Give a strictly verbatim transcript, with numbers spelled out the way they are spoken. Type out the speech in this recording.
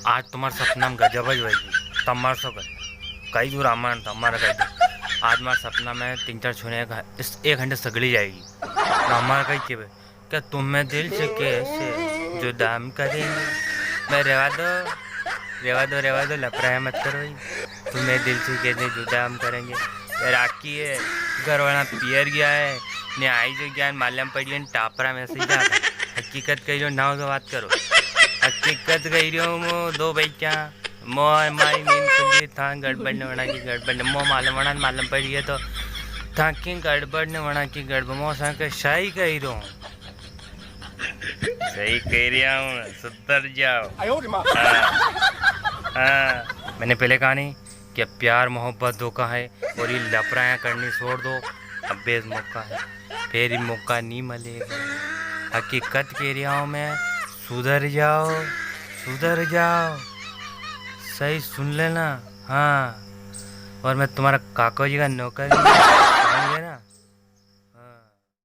आज तुम्हारा सपना में गजब ही होएगी। तमार सो कर, कही दू रामायण, तमारा कही दू। आज मारा सपना में तीन चार छोरियां एक, इस एक घंटे सगली जाएगी। ना हमारा कही के भाई, क्या तुम्हें दिल से कैसे जुदा हम करेंगे? मैं रेवा दो, रेवा दो, रेवा दो, लफड़ा मत करो भाई। तुम्हें दिल से कैसे जुदा हम करेंगे? ये राखी है, घर वाला पियर गया है, ने आई जो ज्ञान मालूम पड़ी है, टापरा में से ही जाता। हकीकत कही रह्यो, ना हो तो बात करो। हकीकत कही रह्यो, मो दो भाई क्या, मो मारी नींद खुली, था गड़बड़ ने वणा की गड़बड़ ने, मो मालूम वणा ने मालूम पड़ी है तो, था की गड़बड़ ने वणा की गड़बड़, मो सा के शाही कही रह्यो। सही कह रहा हूँ, सुधर जाओ। आयो रे माँ। हाँ, हाँ। मैंने पहले कहा नहीं कि प्यार मोहब्बत धोखा है और ये लफड़ायाँ करनी छोड़ दो, अब बेस मौका है, फिर ये मौका नहीं मिलेगा। हकीकत कह रहा हूँ मैं, सुधर जाओ, सुधर जाओ, सही सुन लेना। हाँ, और मैं तुम्हारा काका जी का नौकर हूँ, समझ गए ना?